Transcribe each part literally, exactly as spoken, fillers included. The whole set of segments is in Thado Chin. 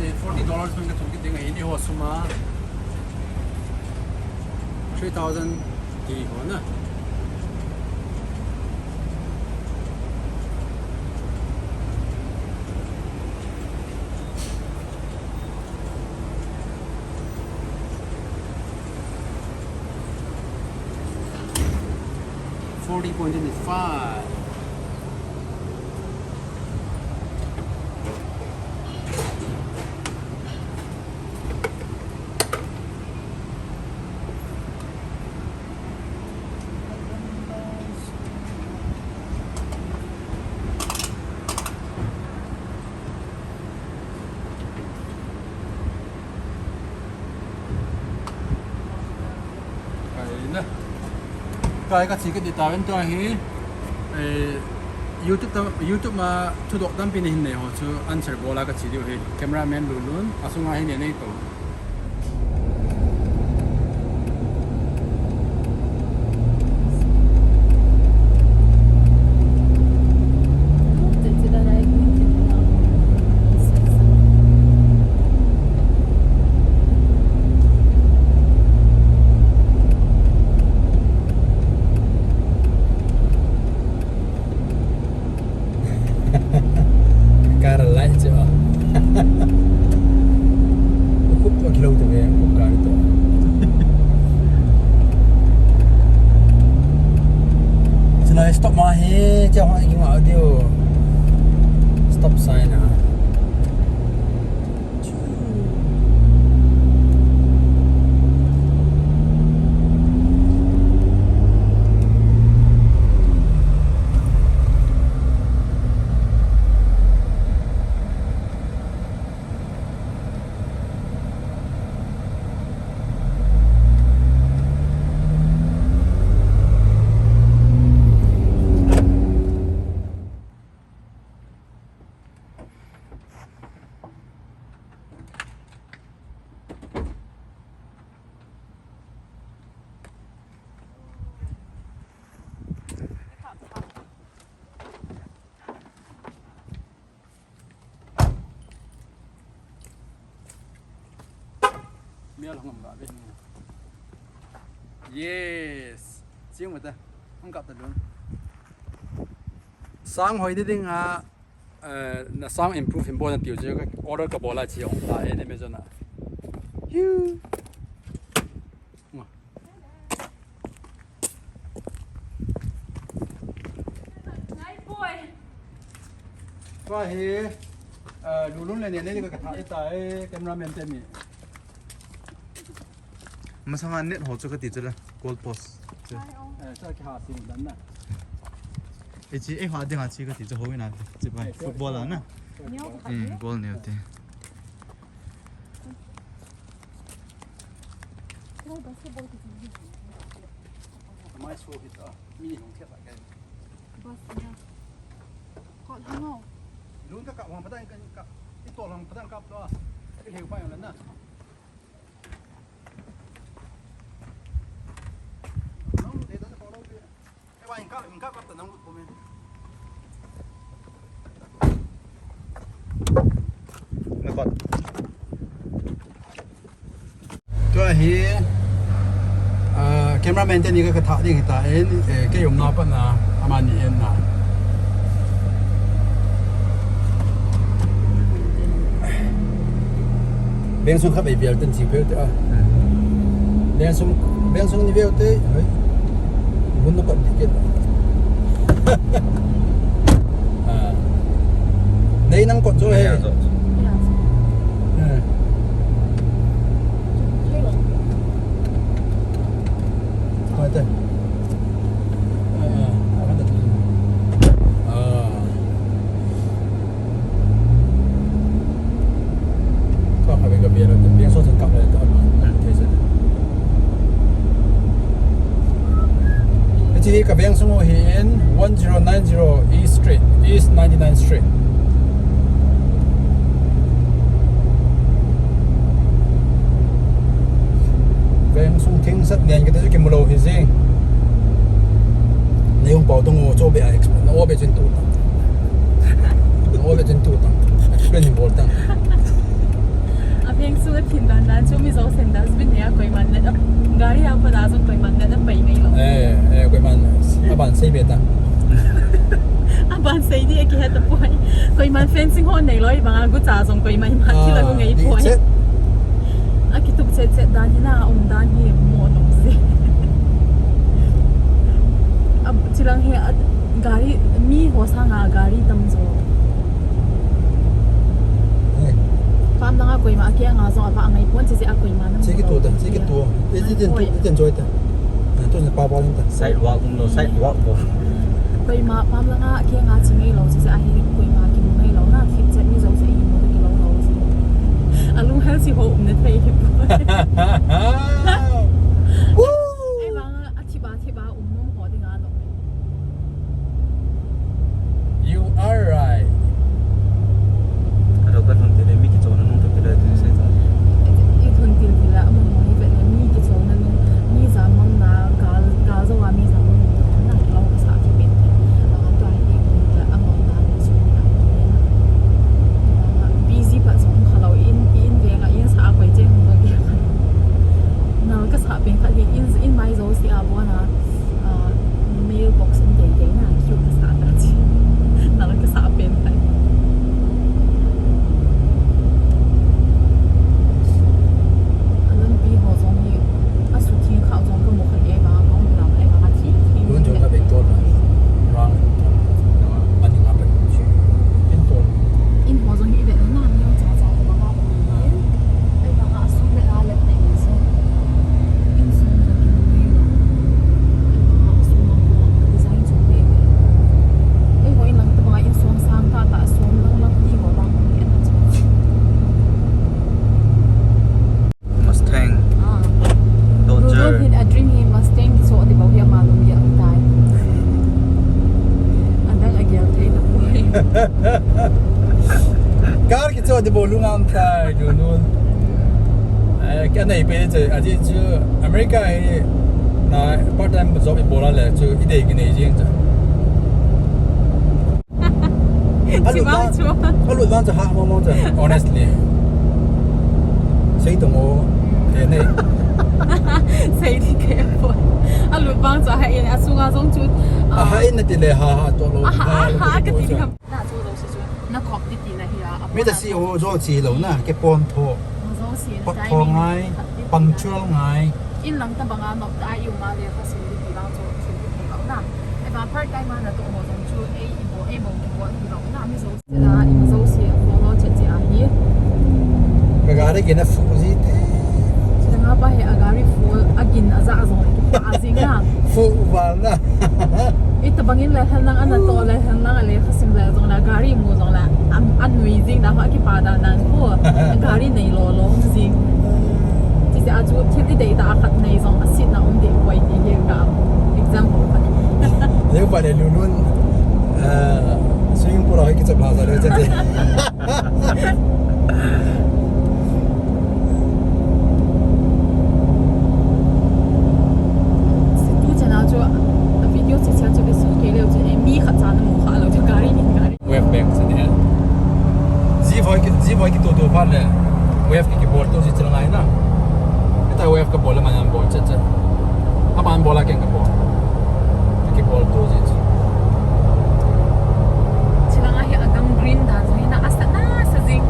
te forty dollars man ka thum kit ding ahi, ni ho sum a three thousand ti ho na. Forty point twenty-five. Kai ka chi ka di ta ven to hi, eh, YouTube ta, YouTube ma thudoh tampi nei hin nei ho chu answer bol a ka chi diu hi. Cameraman Lulun, asunga hi nei nei to. Car light chu. Khup to kilo to ve, khup gari to. Chulai stop ma hi, cha ha ki ma diu. Stop sign a. Yes. Sing mata. Ang kap ta dun. Sang hoi di ding a, eh, na sang improve hin bo na tiu je order ka bola chi ong ta en Amazon a. Hiu. Tua hi, eh, Lulun le Nene ni ka tha ta e, cameraman te ni. Masanga net ho chu ka ti chu la, goal post chu. Eh, sa ki ha sin dan na. E chi, e ha ding ha chi ka ti chu ho ina, chi bai, football a na. Hmm, goal neo te. Mai so hit a, mi hong khet a kai. Bus na. Ko hang o. Lun ka kap hong padang ka kap. I tol hong padang kap to. I lheu pa yang na. Nang lu de da ko lo de. E wa in ka, in ka kap ta nang lu ko me. Na kot. Tua hi, ah, cameraman te ni ka, ka thah ding hita in, eh, kei umna pat na, amani en na. Vengsung khat bei bial ten chi peu te a. Vengsung, Vengsung ni veu te, hoi. Mun na pat dikit. Ah. Nei nang kot jo he. Nei nang kot. Eh. Hoi te. Ah, ah, ah. Ah. Ka kha be ka be la te. Be so sen ka le ta. Te se. Hiche hi ka veng sung u hi in one zero nine zero East Street, East ninety-ninth Street. Veng sung thing sat nen kiti chu kimu lou hi jing. Nei hung pao tung u chu be a explain. Na o be chin tu ta. Na o be chin tu ta. Explain bol ta. A veng sung a thin dan dan chu mi jousen dustbin nei a koiman net a, gari a pat a jong koiman net a pai ngai lou. Eh, eh, koiman a ban sei be ta. A ban sei di a kihe tapoi. Koiman fencing ho nei lou, bang a gucha jong koiman ima thil a gu ngai poi. A kitup chet chet dan hi na, um dan hi mo nom se. A, chilang hi a, gari, mi ho sanga gari tam jo. Pam langa koima a kianga jong avah ngai pon, chuche a koima nang. Che kitu ta, che kitu. Iti tin tu, iti enjoy ta. Tu na pa pa ta. Sidewalk um lou, sidewalk bou. Koima pam langa a kianga che ngai lou, chuche a hi koima kimu ngai lou na, fit chet mi jong che i mu kilou lou. A lunghel si ho um na thei hi. Woo! Ei vanga a thiba thiba um nom ho. Ai, Lunun. Ai, kei nei pe chu, ajeh chu America hi na part time job i bol a le chu i dei kinei jing chu. Alut vang chu. Alut vang chu ha mo mo chu. Honestly. Sei tong o. Kei nei. Sei di kei po. Alut vang chu ha in, asunga jong chu. A ha in nati le ha ha to lo. A ha, ha ha ka ti ham. Na chu jouse chu na khop ti ti na hi a, a mi ta si o jo chi lo na, ke pon tho. Jouse pot tho ngai, punctual ngai. In lang ta banga nok ta i um a le kha sim ti ti bang chu chu ti ti lo na. E ba part time a na to ho jong chu ei i bo, ei bo ki bo ti lo na, mi jouse na, i jouse ko lo che che a hi. Ka gari ke na fu ji te. Changa pa he a gari full, a gin a ja jong le kipa jing na. Fu val na. Itabangin le hen lang ana to le hen lang a le kha sim le jong le gari mu jong le an, an nui jing da ho kipa da nan ko. Gari nei lo lo jing. Ti se a chu thil i dei da khat nei jong a sit na um dei koi ti hi ka example khat. Leu pa le Lunun, ah, swimming pool a hoi kichap ha sa le che che. Tu channel chu a video chu chu be su ke leu chu, eh, mi khat cha na mu kha lo chu gari ni gari. Wave bank se ne. Ji voi ki, ji voi ki tu tu phat le. Wave ki ki bol tu ji chu ngai na. Eta wave ka bol le man bol che che. Aman bol a ken ka bol. Ki bol tu ji chu. Chilanga hi a gang green dan jong hi na a sa na sa jing.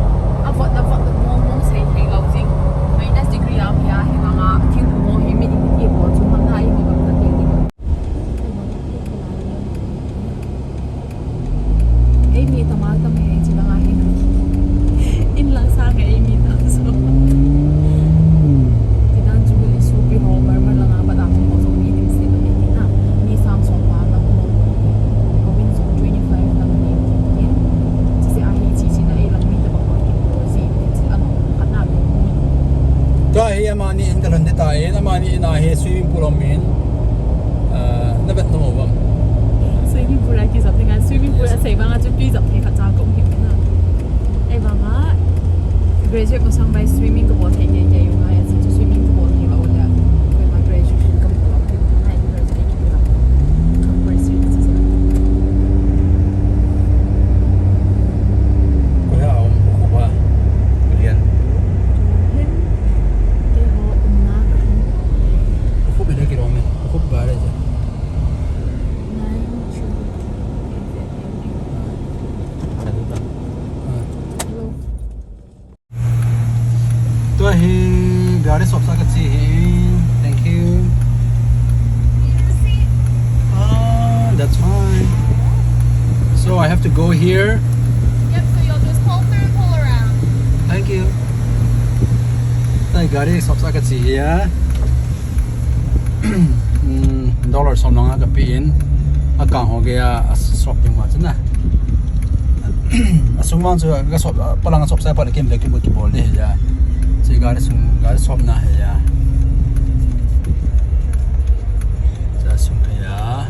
A vot na vot mong mong sei thei lo jing. Minus degree a hi a hi manga thingphung hi mi ding ti bol chu man na i mo bang ta ti ding. Ei mi tama tam he chilanga hi. In lang sang he ei mi tam so. Tidan chu li su pi ho mar mar langa ba da ho so mi ding se lo ni na. Mi sang so pa la ho. Ko min so twenty five tam ni. Chi se a hi chi chi na ei lang mi ta ba ko ki ko si. Chi an khat na mi. Tua hi amani in ka lhun ding ta in, amani in a hi swimming pool um in, ah, na vet nom uvem? Swimming pool a kijap ding a, swimming pool a sei vang a chu tui jap thei khat cha ka um hi na. Ei vang a graduate masang bai swimming ka bol thei kei kei u ngai a chu swimming ka bol thei ba u le. Kei ma graduation ka bol thei ngai graduate ki la. Ka bol swimming chu. Ko ya um ko ba. Lian. Lian. Keiho umna ka hin. Ukhup le kilom e. Ukhup ba le je. Nine, three, eight, eight, eight. Sa tu ta. Ah. Hello. Tua hi gari sop sa ka chi hi. Thank you. Ah, that's fine. So I have to go here. Yep, so you'll just pull through and pull around. Thank you. Tua hi gari sop sa ka chi hi a. Hmm, dollar som langa ka pe in, a kang ho gei a, a sop ding ma chu na. A sum vang chu ka sop, a palang a sop sa pa le kim le kim ki bol de ya. Chi gari sum, gari sop na he ya. Cha sum he ya.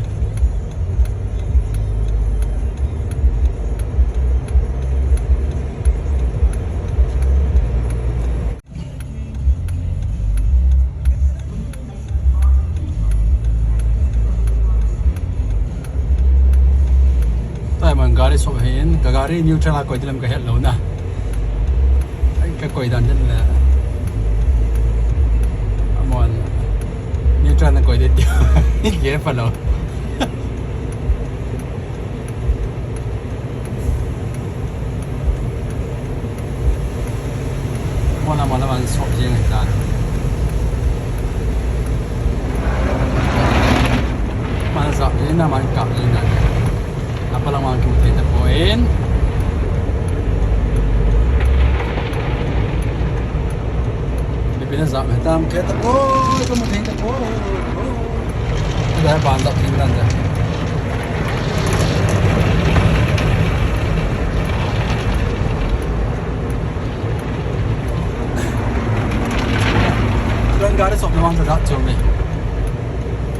Tua hi man gari sop hin, ka gari neutral a koi ding lem ka het lou na. Ai, ka koi dan den le. Amon. Neutral na koi ding tiu. Ke pa lou. Mona mona man sop jing ta. Man sop jing na man kap jing na. Apa lang man kimu thei tapoi. Ipi na jap hitam, kei tapoi, kamu thei tapoi. Tua hi ban jap thei dan ja. Tua gari sop na vang ta jap chu me.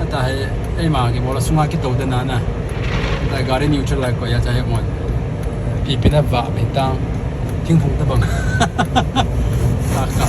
Ata hi, eima kibol a sunga kitou den na na. Ata gari neutral a koi a cha hi mon. Ipi na va hitam. Hung tabang. Taka.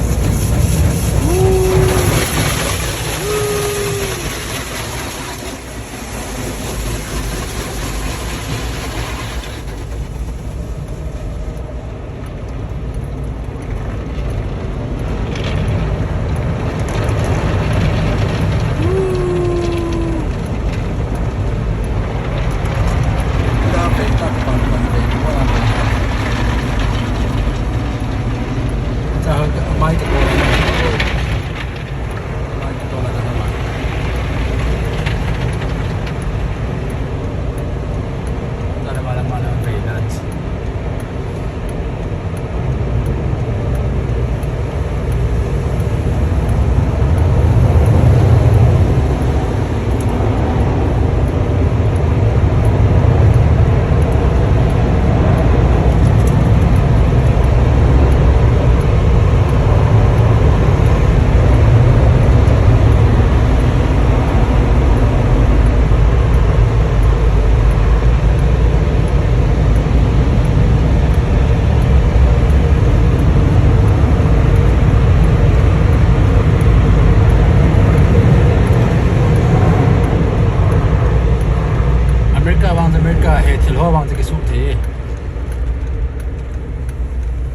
America vang, America hi thil ho vang chu kisuh thei.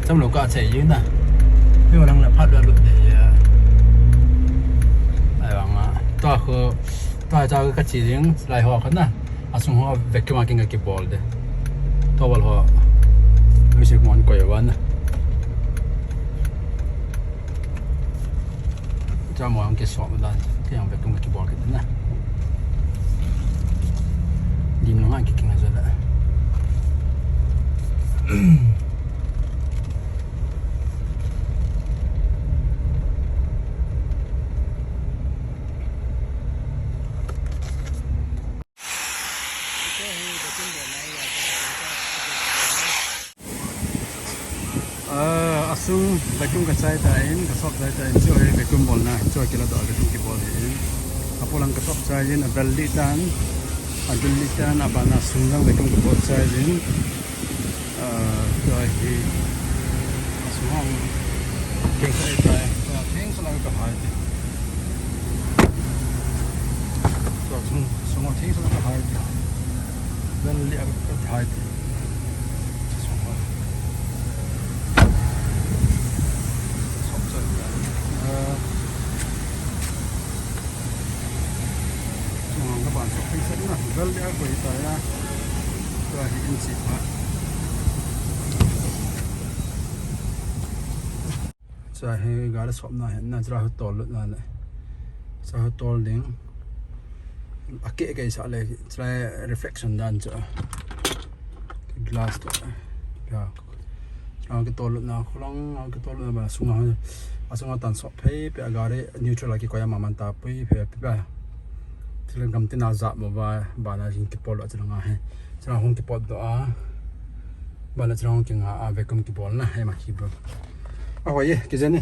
Cham lo ka che yin na. Mi wa lang la phat la lut de ya. Ai vang a. Ta khu, ta cha ka chi ding, lai ho kha na. Asung ho vacuum a king ka kibol de. Towel ho. Music mon ko ya wan. Cha mo ang ke so ma dan. Ke ang vacuum ka kibol ke na. Din no ngan ke king a zo la. Ah, asung vacuum ka chai ta in, ka sop chai ta in, chu hi vacuum bolna, chu hi kila doh vacuum kibol hi in. Apolang ka sop chai in, a bel li tan, a bel li tan, a bana sung jang vacuum kibol chai in. Ah, chu hi, asung hong, keng sa ta, keng sa lang ka hai. Tua chung, sung a theng sung a hai tia. Bel li a hai tia. Sung a. Sop sa tia. Eh, sung a ka ban sop theng sa na. Bel li a koi ta ya. Tua hi in si pa. Cha hi gari sopna hin na, cha hi tol lut na le. Cha hi tol ding. A ke ke sa le, cha reflection dan cha. Glass to. Ya. Cha ke tol lut na, khulang, ke tol lut na ba, sunga, a sunga tan sop phei, pe a gari neutral a kikoi a maman ta pui, pe, pe, pe. Thil gam tin a jat mo ba, ba na jing kipol a cha nga he. Cha hung kipol do a. Ba na cha hung kinga a vacuum kibol na, he ma kibol. A hoi ye, kijeni.